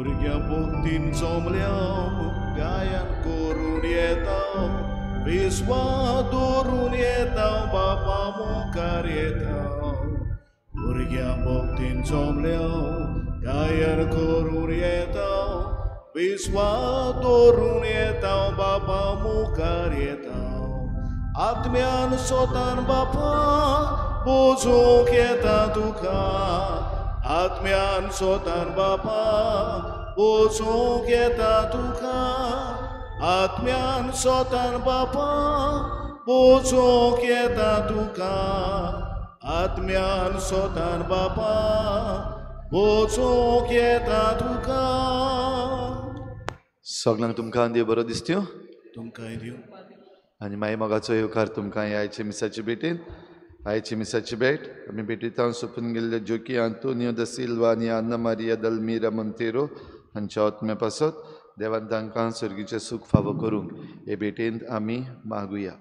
भुरग्यां भक्तीन जमल्या गायन करून येता, विस्वास दवरून येता, बापा मुखार येता. भुरग्यां भक्तीन जमल्या गायन करून येता, विस्वास दवरून येता, बापा मुखार येता. आत्म्यान सोतान बापा बोजूंक येता तुका, आत्म्यान सोतान बापा बोजूंक येता तुका, आत्म्यान सोतान बापा बोजूंक येता तुका, आत्म्यान सोतान बापा बोजूंक येता तुका. सगळ्यांक तुमकां देव बरो दिसत्यो, तुमकांय दिवं. आनी मागीर मोगाचो येवकार तुमकां आयचे मिसाचे भेटेन. आयची मिसाची भेट आमी भेटींत सोंपून गेल्ले जोकी आंतोनियो the Silva आनी अन्ना मारिया दलमिरा मोंतेरो हांच्या आत्म्या पासत देवान तांकां सर्गीचें सूख फावो करूंक हे भेटेंत आमी मागुया.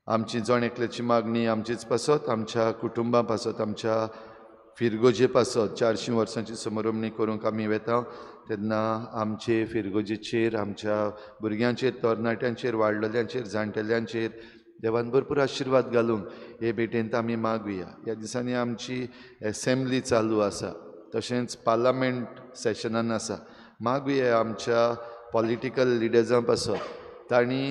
आमची जण एकल्याची मागणी आमचीच पासत, आमच्या कुटुंबा पासत, आमच्या फिरगोजे पासत 400 वर्सांची समरमणी करूंक आमी वेता तेन्ना आमचे फिरगोजेचेर, आमच्या भुरग्यांचेर, तरणाट्यांचेर, वाडलेल्यांचेर, जाणटेल्यांचेर देवान भरपूर आशिर्वाद घालूंक हे भेटेंत आमी मागुया. ह्या दिसांनी आमची एसेंब्ली चालू आसा, तशेंच पार्लामेंट सेशनान आसा. मागुया आमच्या पॉलिटिकल लिडर्सां पासत तांणी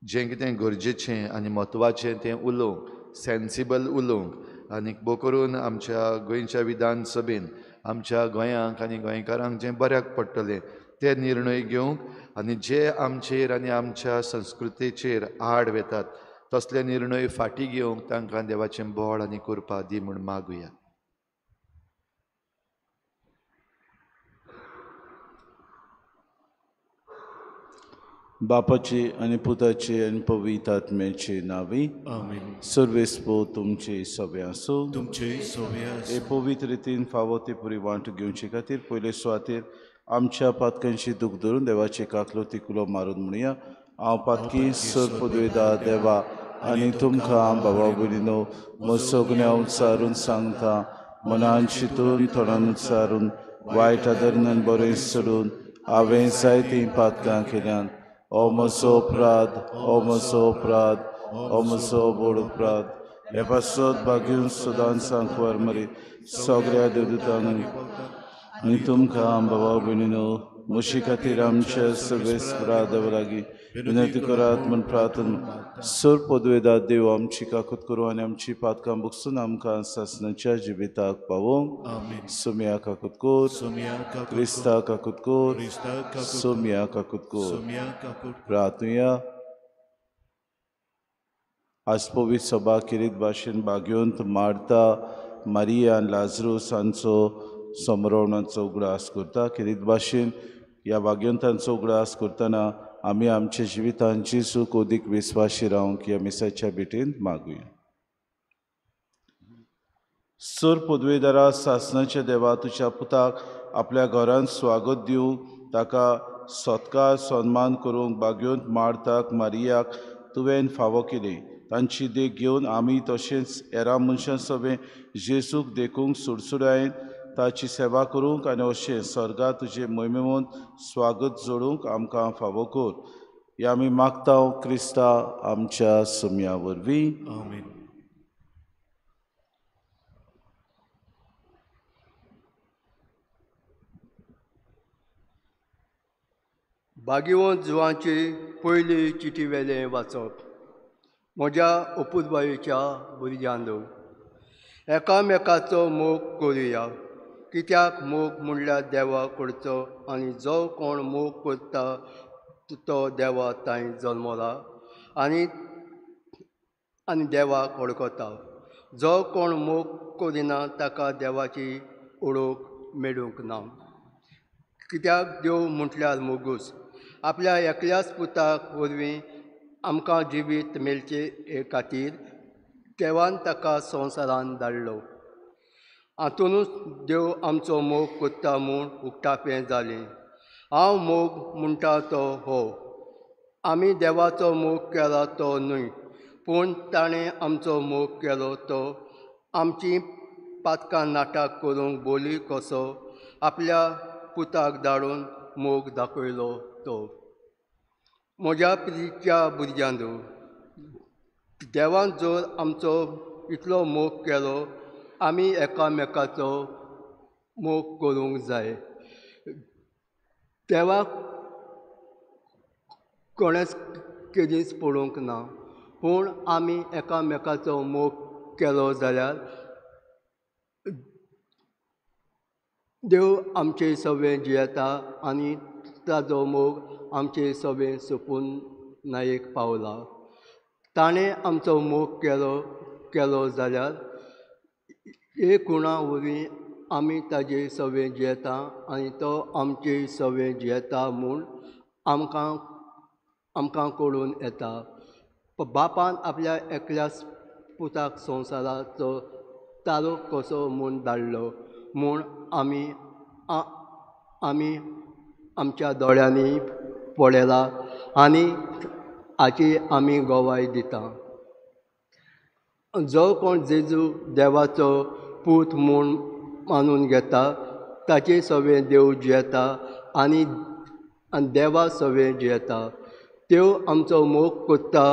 जें कितें गरजेचें आनी म्हत्वाचें तें उलोवंक, सेन्सिबल उलोवंक, आनी भोव करून आमच्या गोंयच्या विधानसभेन आमच्या गोंयांक आनी गोंयकारांक जें बऱ्याक पडटलें ते निर्णय घेवंक आनी जे आमचेर आनी आमच्या संस्कृतेचेर आड वेतात तसले निर्णय फाटीं घेवंक तांकां देवाचें बळ आनी कृपा दी म्हूण मागुया. बापाची आनी पुताची आनी पवित्र आत्म्याची नांवी आमेन. सर्वेस्पो तुमचे सगळे आसूं, तुमचे सगळे आसूं. हे पवित्र रितीन फावो ती पुरी वांटू घेवचे खातीर पयले सुवातेर आमच्या पातकांची दूख धरून देवाचे काकलो तिकुलो मारून म्हणया. हांव पातकी सर पदवेदा देवा आनी तुमकां बाबा भयणीनो म्हजो गुन्यांव उच्चारून सांगता, मनान चिंतून तोंडान उच्चारून वायट आदरणान बरें सोडून हांवें जायतीं पातकां केल्यात. ओ म्हजो अपराध, ओ म्हजो अपराध, ओ म्हजो व्हड अपराध. हे पासत भाग्यून सदांच सांकवार मरे सगळ्या देवदूतांक आनी तुमकां बाबा भयणीनो म्हजे खातीर आमच्या सर्वेस्परा देवा लागीं विनंती करात म्हूण प्रार्थना. सर पदवेदा देव आमची काकूत करूं आनी आमची पातकां बगसून आमकां सासणाच्या जिविताक पावोवंक. सोम्या काकूत कोर, क्रिस्ता काकूत कोर, सोम्या काकूत कोर. प्रार्थुया. आज पवित्र सभा केरीत भाशेन भाग्योंत मार्ता, मारिया आनी लाजरूस हांचो समरवणाचो उगडास करता. केरीत भाशेन ह्या भाग्यवंतांचो उगडास करतना आमी आमच्या जिवितांत जेजूक अदीक विस्वाशी रावंक ह्या मिसाच्या भेटेंत मागुया. सर पदवेदारा सासणाच्या देवा तुज्या पुताक आपल्या घरांत स्वागत दिवंक, ताका सत्कार सन्मान करूंक भाग्यवंत मार्ताक, मारियाक तुवें फावो केली. तांची देख घेवन आमी तशेंच हेरां मनशां सवें जेजूक देखूंक सुडसुडायेन ताची सेवा करूंक आनी अशें स्वर्गा तुजे मोहिमेंत स्वागत जोडूंक आमकां फावो कर. हे आमी मागता क्रिस्ता आमच्या सुम्या वरवीं. आमेन. भाग्यवंत जुवांची पयली चिटी वेलें वाचप. म्हज्या अपुरबायेच्या भुरग्यांनो, एकामेकाचो मोग करुया. कित्याक मोग म्हणल्यार देवा करचो आनी जो कोण मोग करता तो देवा तांय जल्मला आनी आनी देवाक वळखता. जो कोण मोग करिना ताका देवाची ओळख मेळूंक ना. कित्याक देव म्हटल्यार मोगूच. आपल्या एकल्याच पुताक वरवीं आमकां जिवीत मेळचें खातीर देवान ताका संवसारान धाडलो. हातूनच देव आमचो मोग करता म्हूण उक्तापें जालें. हांव मोग म्हणटा तो हो, आमी देवाचो मोग केला तो न्हय, पूण ताणें आमचो मोग केलो तो आमची पातकां नाटक करूंक बोली कसो आपल्या पुताक धाडून मोग दाखयलो तो। म्हज्या प्रितीच्या भुरग्यांनो, देवान जर आमचो इतलो मोग केलो, आमी एकामेकाचो मोग करूंक जाय। देवाक कोणेंच केदींच पळोवंक ना, पूण आमी एकामेकाचो मोग केलो जाल्यार देव आमचे सगळें जियेता आनी ताजो मोग आमचे सगळें सोंपून नायक पावला। ताणें आमचो मोग केलो केलो जाल्यार एक गुणा वरवीं आमी ताजे सगळें जियेता आनी तो आमचे सगळें जियेता म्हूण आमकां आमकां कळून येता। बापान आपल्या एकल्याच पुताक संवसाराचो तारो कसो म्हूण धाडलो म्हूण आमी आमी आमच्या दोळ्यांनी पळयला आनी हाची आमी गवाय दिता। जो कोण जेजू देवाचो पूत म्हूण मानून घेता ताचे सगळें देव जियेता आनी देवा सगळें जियेता। देव आमचो मोग करता,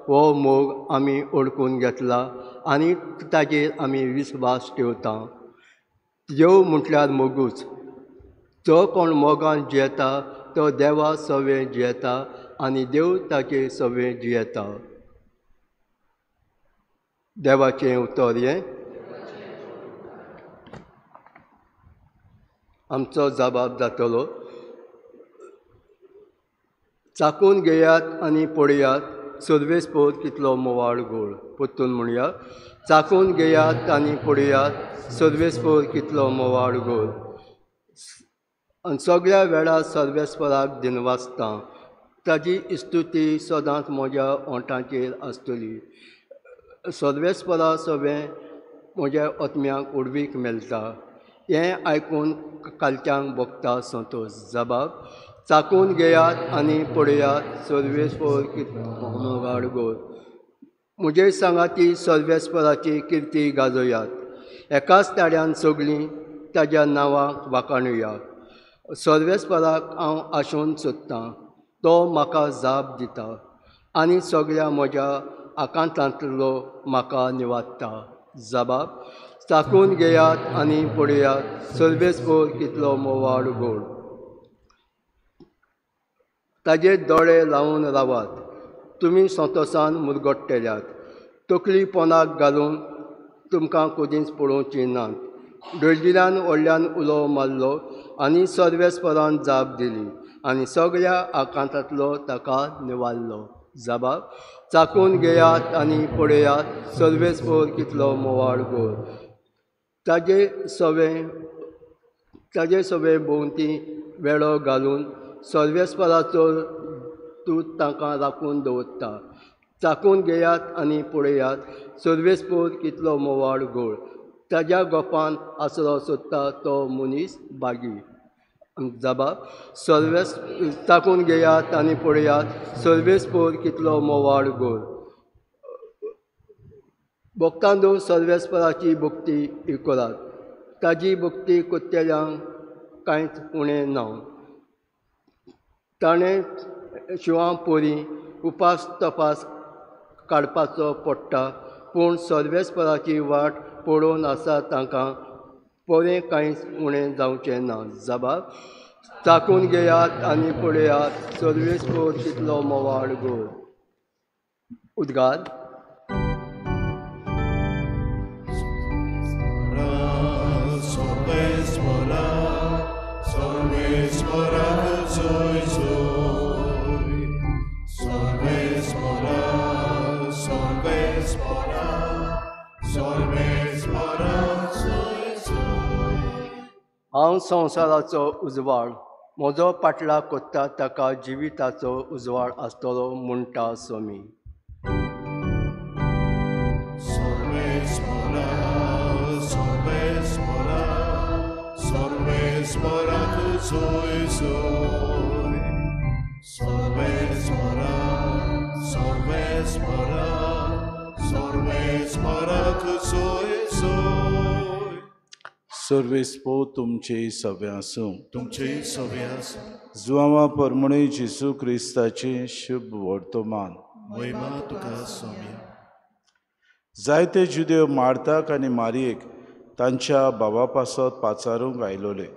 हो मोग आमी ओळखून घेतला आनी ताचेर आमी विस्वास ठेवता। देव म्हटल्यार मोगूच। जो कोण मोगान जियेता तो देवा सगळें जियेता आनी देव ताचे सगळें जियेता। देवाचें उतर हें। आमचो जबाब जातलो। चाकून घेयात आनी पळयात सर्वेस्पोर कितलो मोवाळ गोड। परतून म्हणया, चाकून घेयात आनी पळयात सर्वेस्पोर कितलो मोवाळ गोड। आनी सगळ्या वेळार सर्वेस्पराक दिनवासता, ताजी स्तुती सदांच म्हज्या ओंठांचेर आसतली। सर्वेस्परा सगळें म्हज्या आत्म्याक उडवीक मेळटा, हें आयकून कालच्यांक भोगता संतोश। जबाब, चाकून घेयात आनी पळयात सर्वेस्पोर कितलो मोगाळ गोड। म्हजे सांगाती सर्वेस्पराची किर्ती गाजोयात, एकाच ताड्यान सगळीं ताज्या नांवाक वाखाणुया। सर्वेस्पराक हांव आशोवन सोदतां, तो म्हाका जाप दिता आनी सगळ्या म्हज्या आकांतांतलो म्हाका निवाडटा। जबाब, चाकून घेयात आनी पळयात सर्वेस्पोर कितलो मोवाळ गोड। ताजे दोळे लावन रावात, तुमी संतोसान मुरगट्टेल्यात, तकली पोनाक घालून तुमकां कदींच पळोवची नात। दळदिरान व्हडल्यान उलो मारलो आनी सर्वेस्परान जाप दिली आनी सगळ्या आकांतांतलो ताका निवारलो। जबाब, चाकून घेयात आनी पळयात सर्वेस्पोर कितलो मोवाळ गोड। ताजे सगळें भोंवती वेळो घालून सर्वेस्पराचो तूं तांकां राखून दवरता। चाकून घेयात आनी पळयात सर्वेस्पोर कितलो मोवाळ गोड। ताज्या गोपान आसरो सोदता तो मनीस बागी। जबाब, चाकून घेयात आनी पळयात सर्वेस्पोर कितलो मोवाळ गोड। भक्तांनो सर्वेस्पराची भक्ती करात, ताजी भक्ती करतल्यांक कांयच उणें ना। ताणें शिंवा पोरी उपास तपास काडपाचो पडटा, पूण सर्वेस्पराची वाट पळोवन आसा तांकां पोरें कांयच उणें जावचें ना। जबाब, चाकून घेयात आनी पळयात सर्वेस्पोर कितलो मोवाळ गोड। उद्गार, हांव संवसाराचो उजवाड, म्हजो पाटला कोत्ता ताका जिविताचो उजवाड आसतलो म्हणटा स्वामी। सर्वेस्पो तुमचे सवे आसूं. तुमचे सवे आसूं. जुवांवा परमणे जेजू क्रिस्ताचें शुभ वर्तमान. महिमा तुका स्वामी. जायते जुदेव मार्ताक आनी मारयेक तांच्या बाबा पासत पाचारूंक आयलोले.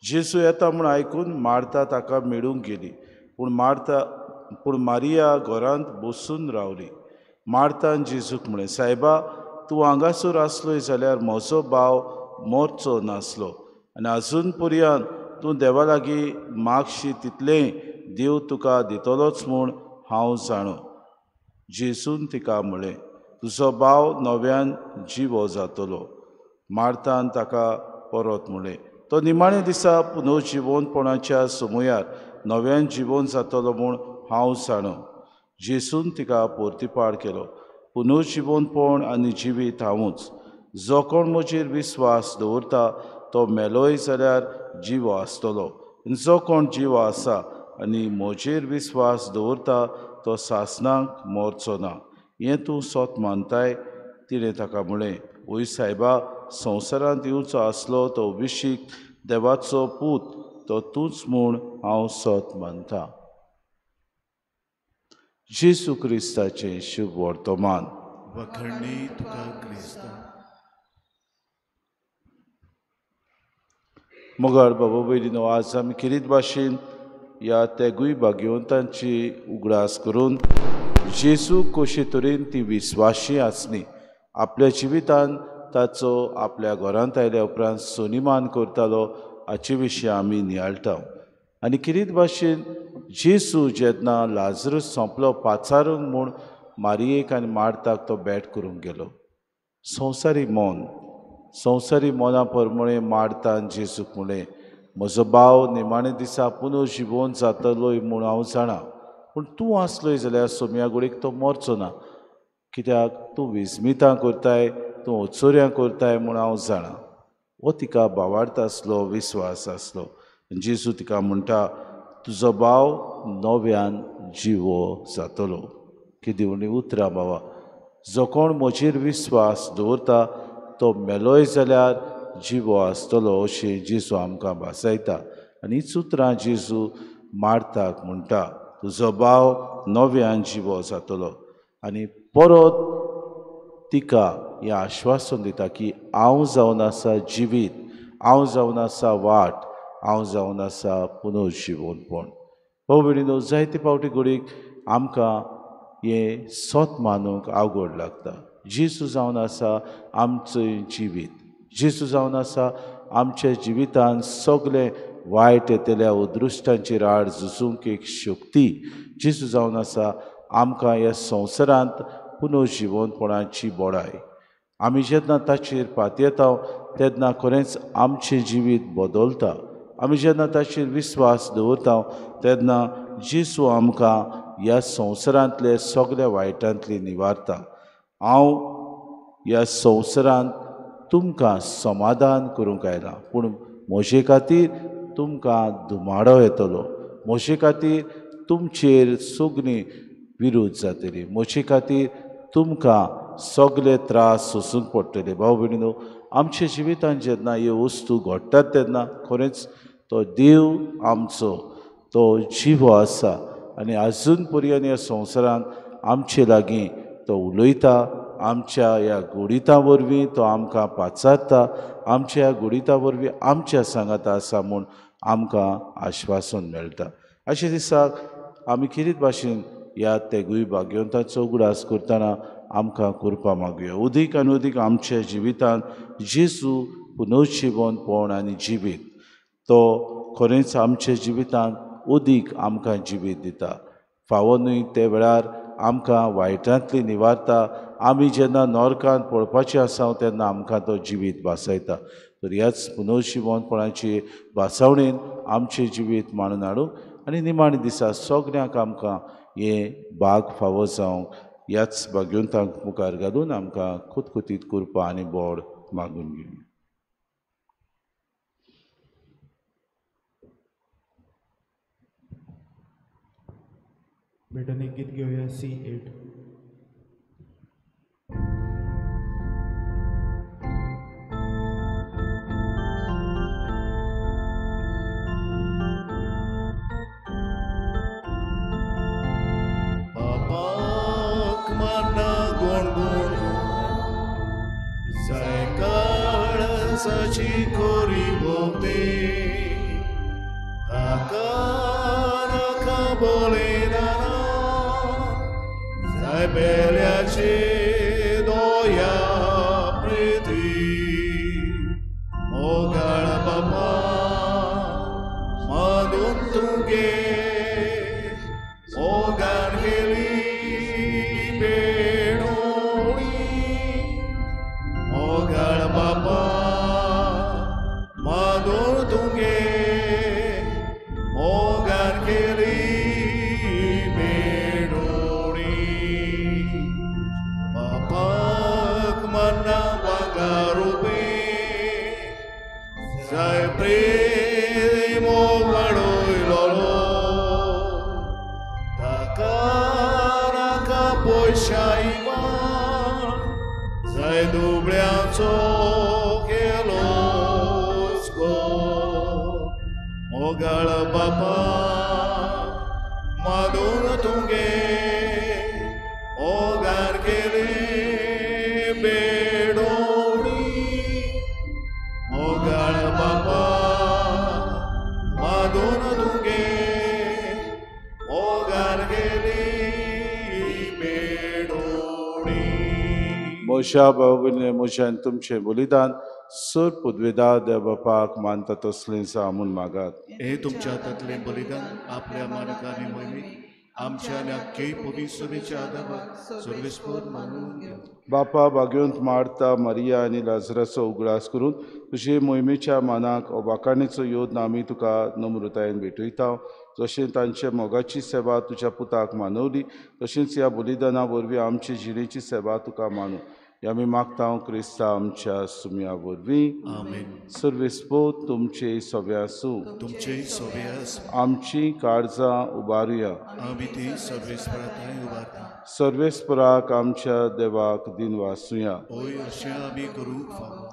जेजू येता म्हूण आयकून मार्ता ताका मेळूंक गेली, पूण मारिया घरांत बसून रावली. मार्तान जेजूक म्हळें, सायबा, तूं हांगासर आसलोय जाल्यार म्हजो भाव मरचो नासलो, आनी आजून पर्यंत तूं देवा लागीं मागशी तितलेंय देव तुका दितलोच म्हूण हांव जाणो. जेजून तिका म्हळें, तुजो भाव नव्यान जिवो जातलो. मार्तान ताका परत म्हळें, तो निमाणे दिसा पुनर्जिवनपणाच्या समयार नव्यान जिवन जातलो म्हूण हांव जाणो. जेजून तिका पोर्तिपाड केलो, पुनर्जिवनपण आनी जिवीत हांवूच. जो कोण म्हजेर विस्वास दवरता तो मेलोय जाल्यार जिवो आसतलो, जो कोण जिवो आसा आनी म्हजेर विस्वास दवरता तो सासणाक मरचो ना. हें तूं सत मानताय? तिणें ताका म्हळें, वय सायबा, संवसारांत येवचो आसलो तो अभिषेक देवाचो पूत तो तूंच म्हूण हांव सत मानता. जेजू क्रिस्ताचें शुभ वर्तमान. वखणी तुका क्रिस्ता. मगर बाबा भयणीनो, आज आमी खेरीत भाशेन ह्या तेगूय भाग्यवंतांची उगडास करून जेजू कशे तरेन ती विस्वाशी आसली, आपल्या जिवितान ताचो आपल्या घरांत आयल्या उपरांत सन्मान करतालो हाचे विशीं आमी नियाळटा. आनी खेरीत भाशेन जेजू जेन्ना लाजरस सोंपलो पाचारूंक म्हूण मारयेक आनी मार्ताक तो भेट करूंक गेलो. संवसारी मन, संवसारी मना परमणे मार्तान जेजूक म्हणलें, म्हजो भाव निमाणे दिसा पुनर्जिवन जातलोय म्हूण हांव जाणा, पूण तूं आसलोय जाल्यार सोम्या गोडीक तो मरचो ना, कित्याक तूं विस्मितां करताय, तूं ओचोऱ्यां करताय म्हूण हांव जाणा. हो तिका भावार्थ आसलो, विस्वास आसलो. जेजू तिका म्हणटा, तुजो भाव नव्यान जिवो जातलो. कितें व्हडलीं उतरां बाबा. जो कोण म्हजेर विस्वास दवरता तो मेलोय जाल्यार जिवो आसतलो अशें जेजू आमकां भासायता. आनी हीच उतरां जेजू मार्ताक म्हणटा, तुजो भाव नव्यान जिवो जातलो. आनी परत तिका हें आश्वासन दिता की हांव जावन आसा जिवीत, हांव जावन आसा वाट, हांव जावन आसा पुनर्जिवनपण. भाव भयणीनो, जायते फावटी घडयेक आमकां हें सत मानूंक आवगड लागता. जेजू जावन आसा आमचें जिवीत, जेजू जावन आसा आमच्या जिवितान सगळें वायट येतल्या अदृश्टांचेर आड झुजूंक एक शक्ती. जेजू जावन आसा आमकां ह्या संवसारांत पुनर्जिवनपणाची बडाय. आमी जेन्ना ताचेर पातयेता तेन्ना खरेंच आमचें जिवीत बदलता. आमी जेन्ना ताचेर विस्वास दवरता तेन्ना जेजू आमकां ह्या संवसारांतले सगळ्या वायटांतली निवारता. हांव ह्या संवसारांत तुमकां समाधान करूंक आयलां, पूण म्हजे खातीर तुमकां धुमाडो येतलो, म्हजे खातीर तुमचेर सगळीं विरोध जातली, म्हजे खातीर तुमकां सगळे त्रास सोसूंक पडटले. भाव भयणीनो, आमच्या जिवितांत जेन्ना ह्यो वस्तू घडटात तेन्ना खरेंच तो देव आमचो तो जिवो आसा आनी आजून पर्यंत ह्या संवसारांत आमचे लागीं तो उलयता. आमच्या ह्या गुडितां वरवीं तो आमकां पाचारता, आमच्या ह्या गुडितां वरवीं आमच्या सांगाता आसा म्हूण आमकां आश्वासन मेळटा. अशें दिसाक आमी खेरीत भाशेन ह्या तेगूय भाग्यवंताचो उगडास करतना आमकां कृपा मागुया. उदीक आनी उदीक आमच्या जिवितांत जेजू पुनर्जिवनपण आनी जिवीत तो खरेंच आमच्या जिवितांत उदीक आमकां जिवीत दिता. फावो न्हय ते वेळार आमकां वायटांतली निवारता. आमी जेन्ना नरकांत पळपाचें आसा तेन्ना आमकां तो जिवीत भासायता. तर ह्याच पुनर्जिवनपणाचे भासावणेन आमचें जिवीत मांडून हाडूंक आनी निमाणे दिसा सगळ्यांक आमकां हें भाग फावो जावंक ह्याच भाग्यवंतांक मुखार घालून आमकां खुतखुतीत कृपा आनी बोड मागून घेवया. भेटून एक गीत घेवया, C8. आसाची खोरी भोगते ताका नाका बलिदाना जाय पेल्याची दया प्रिती मोगाळ बापा मादून तुगे मोगान केली बेडोणी मोगाळ बापा मादून तुगे मोगान केली बेडोणी बापाक मन्ना बागारुपे जाय प्रेम वाडयलो ताका नाका पयशा इवान जाय दुबळ्यांचो केलोच गो मोगाळ बापा मादून तुगे मोगान केले बेडोणी मोगाळ बापा मादून तुगे मोगान केली बेडोणी. म्हज्या भाव म्हज्यान तुमचें बलिदान सर पुदवेदा देव बापाक मानता तसलें जावं म्हूण मागात. हे तुमच्या हातांतलें बलिदान आपल्या मानकांनी मोहिमेक आमच्या आनी आख्खे पवित्र आदाबाक सर्वेस्पर मानून घेवं. बापा बागेवंत मार्ता मारिया आनी लाजराचो उगडास करून तुजे मोहिमेच्या मानाक वाखाणेचो योद्न आमी तुका नम्रतायेन भेटयता. जशें तांच्या मोगाची सेवा तुज्या पुताक मानवली तशेंच ह्या बलिदाना वरवीं आमचे जिणेची सेवा तुका मानू. ह्या आमी मागता क्रिस्ता आमच्या सुम्या वरवीं. आमेन. सर्वेस्पोत तुमचे सगळे आसूं. तुमचे सगळे आसूं. आमची काळजां उबारुया. आमी ती सर्वेस्परांत उबारता. सर्वेस्पराक आमच्या देवाक दिनवासुया. होय अशें आमी करूंक फावो.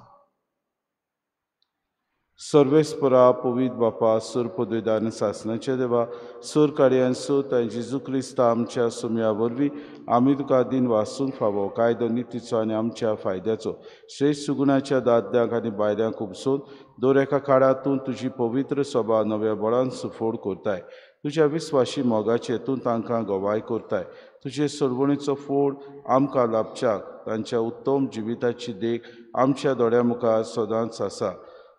सर्वेस्परा पवित्र बापा सुर पदवेदान सासणाच्या देवा सुर कार्यान सुत आनी जेजू क्रिस्ता आमच्या सुम्या वरवीं आमी तुका दिन वासूंक फावो. कायदो नितीचो आनी आमच्या फायद्याचो श्रेश्ठ सुगुणाच्या दादल्यांक आनी बायल्यांक उपसून दर एका काळांतून तुजी पवित्र सभा नव्या बळान सुफोड करताय. तुज्या विस्वाशी मोगाचे तूं तांकां गवाय करताय. तुजे सोडवणीचो फोड आमकां लाभच्याक तांच्या उत्तम जिविताची देख आमच्या दोळ्या मुखार सदांच आसा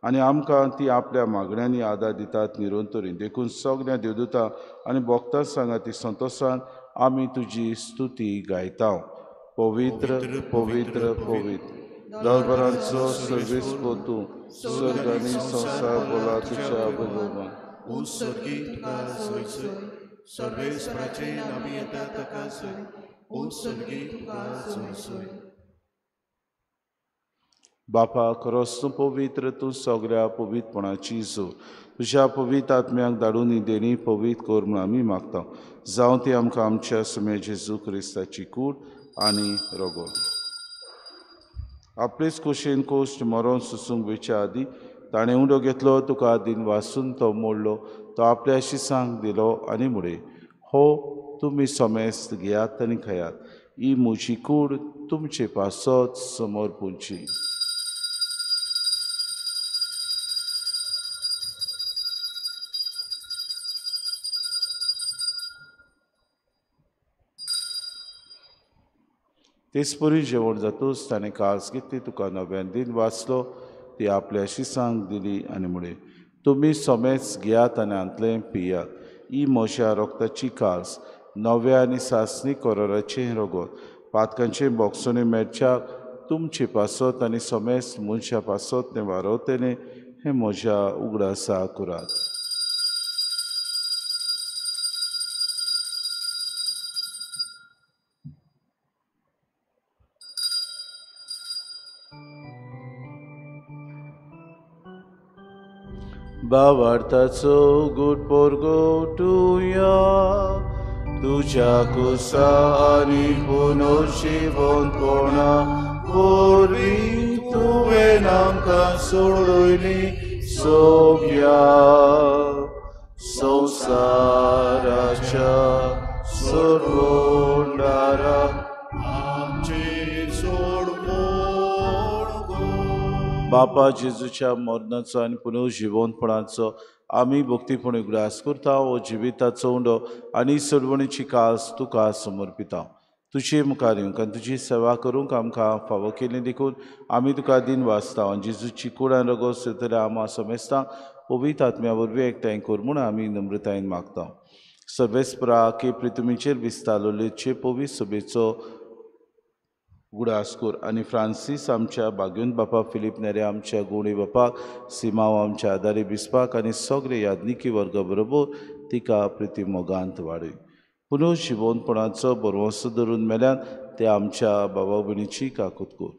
आनी आमकां ती आपल्या मागण्यांनी आदार दितात निरंतरीन. देखून सगळ्या देवदूतां आनी भक्तां सांगा ती संतोशान आमी तुजी स्तुती गायता. पवित्र पवित्र पवित्र दरबारांचो सर्वेस्पर तूं स्वर्ग आनी संवसार बोला तुज्या बरोबर. ओ स्वर्गी तुका सोय सोय सर्वेस्पराचें नांव येता ताका सोय. ओ स्वर्गी तुका सोय सोय. बापा खरोच तूं पवित्र, तूं सगळ्या पवित्रपणाची जोड. तुज्या पवित्र आत्म्याक धाडून ही देणी पवित्र कर म्हूण आमी मागता. जावं ती आमकां आमच्या सुम्या जेजू क्रिस्ताची कूड आनी रगत. आपलेच खोशयेन कोश्ट मरोन सोसूंक वयच्या आदीं ताणें उंडो घेतलो, तुका दिन वासून तो मोडलो, तो आपल्या शिसांक दिलो आनी म्हळें, हो तुमी समेस्त घेयात आनी खायात, ही म्हजी कूड तुमचे पासत समर्पूंची. तेचपरी जेवण जातूच ताणें कास घेतली, तुका नव्यान दिन वाचलो, ती आपल्या शिसांक दिली आनी म्हळें, तुमी समेच घेयात आनी हांतलें पियात, ही म्हज्या रक्ताची कास नव्या आनी सासणी कराराचें रगत, पातकांचें बोगसणें मेळच्याक तुमचे पासत आनी समेस्त मनशां पासत तें वारवतलें, हें म्हज्या उगडासा करात. भावार्थाचो गुट पोरगोटुया तुज्या कुसा आनी पुनर्जिवंतपणा वरवीं तुवें आमकां सोडयली सोब्या संवसाराच्या सर्वोंडारा आमचेर सोडवण कर. बापा जेजूच्या मरणाचो आनी पुनर्जिवनपणाचो आमी भक्तीपण उगडास करता. हो जिविताचो उंडो आनी सोडवणीची कास तुका समर्पिता. तुजे मुखार येवंक आनी तुजी सेवा करूंक आमकां फावो केली देखून आमी तुका दिन वाचता. आनी जेजूची कूड आनी रगत सोदतल्या आमा समेस्तां पवित्र आत्म्या वरवीं एकठांय कर म्हूण आमी नम्रतायेन मागता. सर्वेस्परा के प्रितुमीचेर विस्तारलेचे पवित्र सभेचो उगडास कर आनी फ्रांसीस आमच्या बाग्यून बापा, फिलीप नेरे आमच्या गुणी बापाक, सिमाव आमच्या आदारी बिस्पाक आनी सगळे याज्ञिकी वर्गा बरोबर तिका प्रिती मोगांत वाडय. पुनर्जिवनपणाचो भरवंसो धरून मेल्यान ते आमच्या बाबा भयणीची काकूत कर.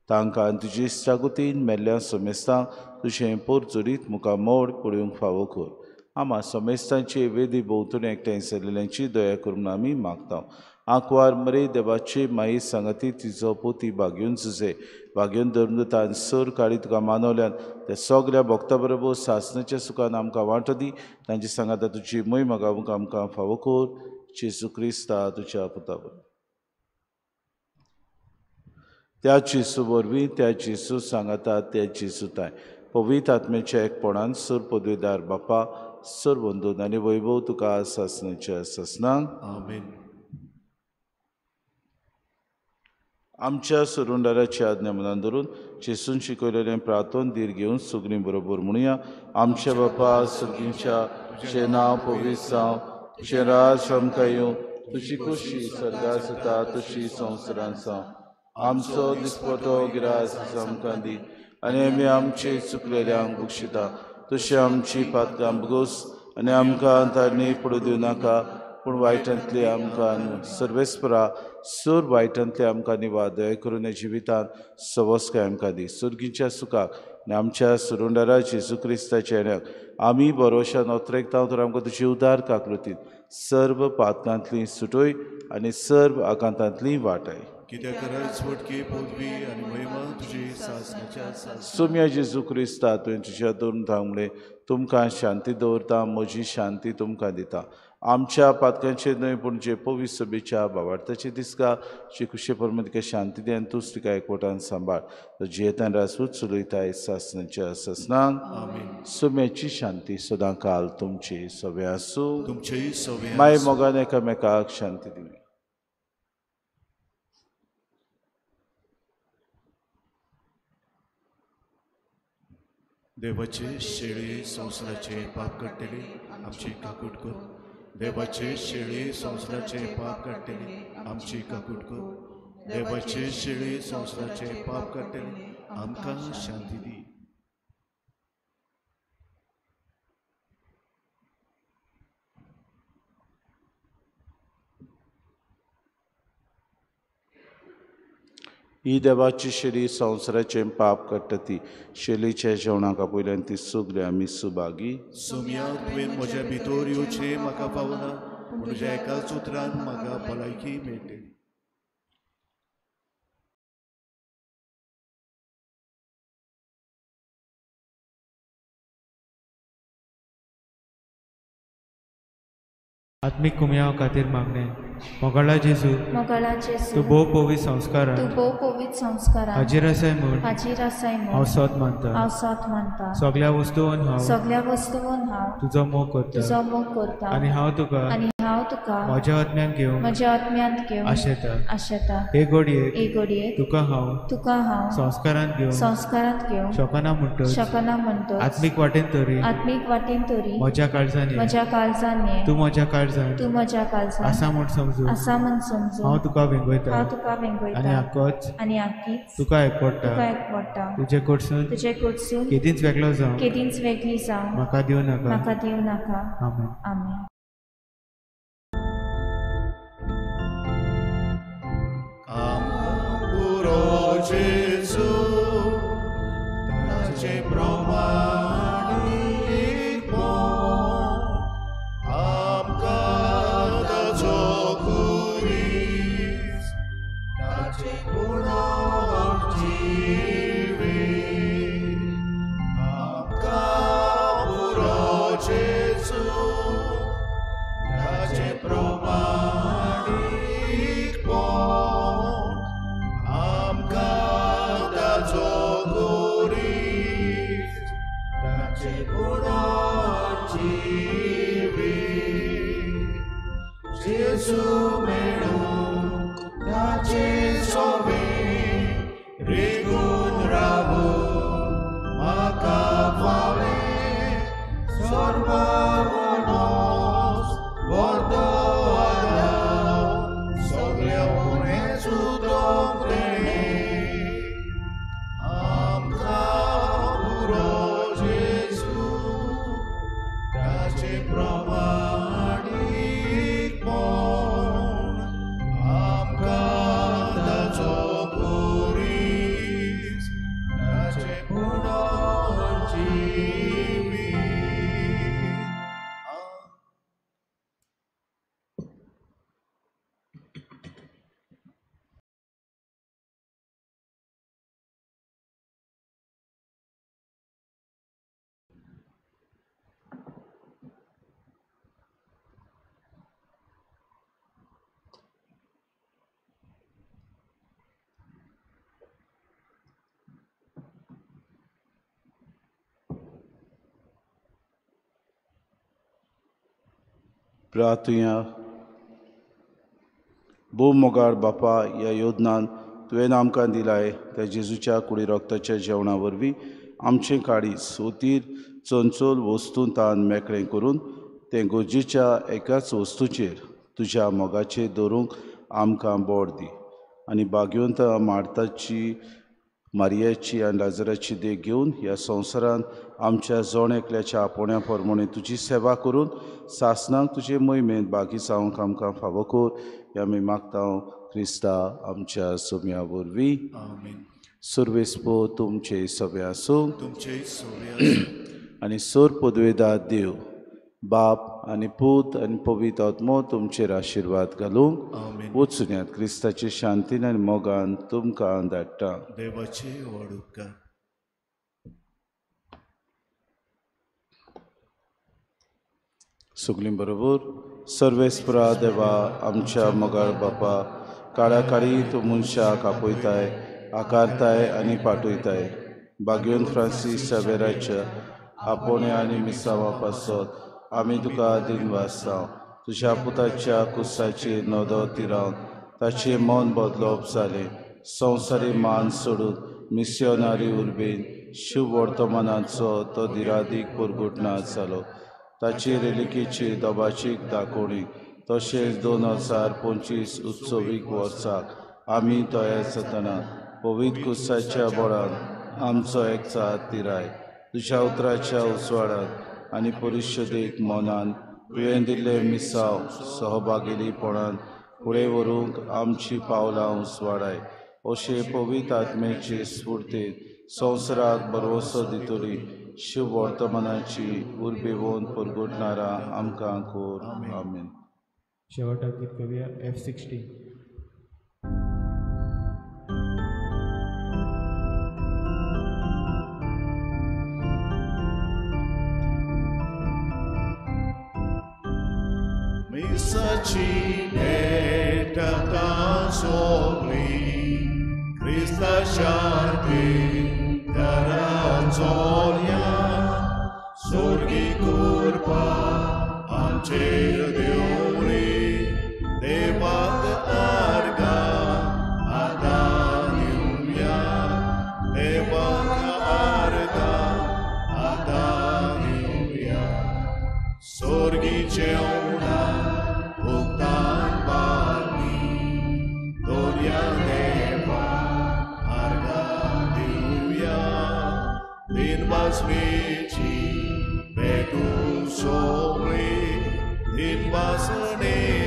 तांकां आनी तुजी इश्टागतीन मेल्ल्या समेस्तांक तुजें पोरजोरीत मुखार मोड पळोवंक फावो कर. आमा समेस्तांची वेदी भोंवतणी एकठांय जाल्ल्यांची दया करून आमी मागता. आंकवार मरे देवाची माई सांगाती तिजो पोती बागेवन जुजे बागेवन धर्मदूतान सर काळी तुका मानवल्यान त्या सगळ्या भक्ता बरोबर सासणाच्या सुखान आमकां वांटो दी. तांची सांगाता तुजी मोय गावूंक आमकां फावो कर. जेजू क्रिस्ता तुज्या पुता बरोबर त्या जेजू वरवीं त्या जेजू सांगाता त्या जेजू ताय पवित्र आत्म्याच्या एकपणान सर पदवीदार बापा सर वंदून आनी वैभव तुका सासणाच्या सासणांक. आमेन. आमच्या सुरुंडाराची आज्ञा मनान धरून जेजून शिकयलेलें प्रार्थन धीर घेवन सगळीं बरोबर म्हणुया. आमच्या बापा सर्गींच्या, तुजें नांव पवित्र जावं, तुजें राज आमकां येवं, तुजी खोशी स्वर्गार जाता तशी संवसारांत जावं. आमचो दिसपटो गिरास आमकां दी आनी आमी आमचे चुकलेल्यांक बक्षिता तशी आमची पातकां भोगोस आनी आमकां तांणी पडूं दिवं नाका, पूण वायटांतली आमकां सर्वेस्परा सूर वायटांतले आमकां निवा. दया करून ह्या जिवितांत सवस्काय आमकां दी. सुर्गीच्या सुखाक आनी आमच्या सुरुंडारा जेजू क्रिस्ताच्या येण्याक आमी भरोशान ओतरेकता तर आमकां तुजी उदार काकृतीन सर्व पातकांतली सुटोय आनी सर्व आकांतांतली वाटाय. कित्याक राजवटकी पदवी आनी महिमा तुजी सासणाच्या सासणाक. सोम्या जेजू क्रिस्ता, तुवें तुज्या दोन धांवले तुमकां शांती दवरता, म्हजी शांती तुमकां दिता. आमच्या पातकांचेर न्हय पूण जे पवित्र सभेच्या भावार्थाचे दिसका जे खुशे परम तिका शांती दी आनी तूंच तिका एकवटान सांबाळ. जियेतान राजपूत चलयताय सासणाच्या सासणाक. आमेन. सोम्याची शांती सदां काल तुमची सगळें आसूं. तुमचेय सगळें. माय मोगान एकामेकाक शांती दिली. देवाचे शेळी संवसाराचे पाप काडटले आमची काकूट कर. देवाचे शेळी संवसाराचे पाप काडटले आमची काकूट कर. देवाचे शेळी संवसाराचे पाप काडटले आमकां शांती दी. ही देवाची शेली संवसाराचें पाप काडटा ती शेलीच्या जेवणाक आपयल्यान ती सगळी आमी सुभागी. सोम्या, तुवें म्हज्या भितर येवचें म्हाका पावना, पूण तुज्या एकाच उतरान म्हाका भलायकी मेळटली. आत्मीक कुमयाव खातीर मागणें. मोगाळा जेजू, मोगाळा जेजू, तूं भोव पवित्र संस्कारान, तूं भोव पवित्र संस्कारान हाजीर आसाय म्हूण, हाजीर आसाय म्हूण हांव सोद मानता, हांव सोद मानता. सगळ्या वस्तून हांव, सगळ्या वस्तून हांव तुजो मोग करता, तुजो मोग करता. आनी हांव तुका, आनी हांव तुका म्हज्या आत्म्यान घेवन, म्हज्या आत्म्यांत घेवन आशेता, आशेता. हे घडयेक, हे घडयेक तुका हांव, तुका हांव संस्कारांत घेवन, संस्कारांत घेवन शकना म्हणटच, शकना म्हणटच आत्मीक वाटेन तरी, आत्मीक वाटेन तरी म्हज्या काळजान, म्हज्या काळजान ये, तूं म्हज्या काळजान, तूं म्हज्या काळजान आसा म्हूण समजून, आसा म्हूण समजून हांव तुका वेंगयता, हांव तुका वेंगयता. आनी आकोच, आनी आकीच तुका एकवटा, तुका एकवटा. तुजे कडसून, तुजे कडसून केदींच वेगळो जावं, केदींच वेगळी जावं म्हाका दिवं नाका, म्हाका दिवं नाका. आमेन. आमेन. जेजू ताचे प्रमाणीक आमकां ताचो खुरीस ताचे पुनर्जिवीत आमकां पुरो जेजू ताचे प्रमाणीक आमकां ताचो खुरीस जेजू मेळूं ताचे सोबें रिगून रावूं म्हाका फावें सर्वानोस व्हडलो आदार सगळ्या उणें सुदोम देणें आमकां पुरो जेजू ताचे प्रमाणीकपण आमकां ताचो पुरीस ताचे पुनर्जिवीत. प्रार्थुया. भोव मोगाळ बापा, ह्या योजनान तुवें आमकां दिलाय त्या जेजूच्या कुडी रक्ताच्या जेवणा वरवीं आमचें काळीज सोतीर चंचल वस्तून तान मेकळें करून तें गरजेच्या एकाच वस्तूचेर तुज्या मोगाचेर दवरूंक आमकां बोड दी आनी भाग्यवंत मार्ताची, मारियाची आनी लाजराची देख घेवन ह्या संवसारांत आमच्या जण एकल्याच्या आपोवण्या प्रमाणे तुजी सेवा करून सासणाक तुजे मोहिमेंत भागी जावंक आमकां फावो कर. ह्या आमी मागता क्रिस्ता आमच्या सोम्या वरवीं. आमेन. सुर्वेस्पो तुमचे सगळे आसूं तुमचे सोबें आसूं. आनी सोर पदवेदार देव बाप आनी पूत आनी पवित्र आत्मो तुमचेर आशिर्वाद घालूंक आमेन. वचुन्यात. क्रिस्ताचे शांतीन आनी मोगान तुमकां धाडटा. देवाचे व्हड उपकार. सगळीं बरोबर. सर्वेस्परा देवा, आमच्या मोगाळ बापा, काळा काळी तूं मनशाक आपयताय, आकारताय आनी पाठयताय. भाग्यवंत फ्रांसीस सावेराच्या आपोवण्या आनी मिसांवा पासत आमी तुका दिनवासता. तुज्या पुताच्या कुसाचेर नदर तिरावन ताचें मन बदलप जालें. संवसारी मान सोडून मिसियोनारी उर्बेन शिव वर्तमानाचो तो दिरादीक परगुटना जालो. ताचे रेलिकेची दबाचीक दाखोवणी तशेंच 2025 उत्सवीक वर्साक आमी तयार जातना पवित्र कुसाच्या बळान आमचो एकचार तिराय. तुज्या उतराच्या उजवाडान आनी परिशदेक मनान तुवें दिल्ले मिसांव सहभागीपणान फुडें व्हरूंक आमची पावलां उजवाडाय. अशें पवित्र आत्म्याचे स्फुर्तेन संवसाराक भरवंसो दितली शिव वर्तमानाची उर्बेवन परगटणारा आमकां कोर. आमेन. शेवटाक गीत करूया F16. मिसाची भेट आतां सोंपली, क्रिस्ता शांती घरा चोरया, स्वर्गी कृपा आमचेर देवली, देवाक आर्गां आतां दिवया, देवाक आर्गां आतां दिवया. स्वर्गी जेवणां उक्तान बागली, दर्या देवा आर्गां दिवया, दिनवासणेची भेटू सोंपली, दिनवासणेची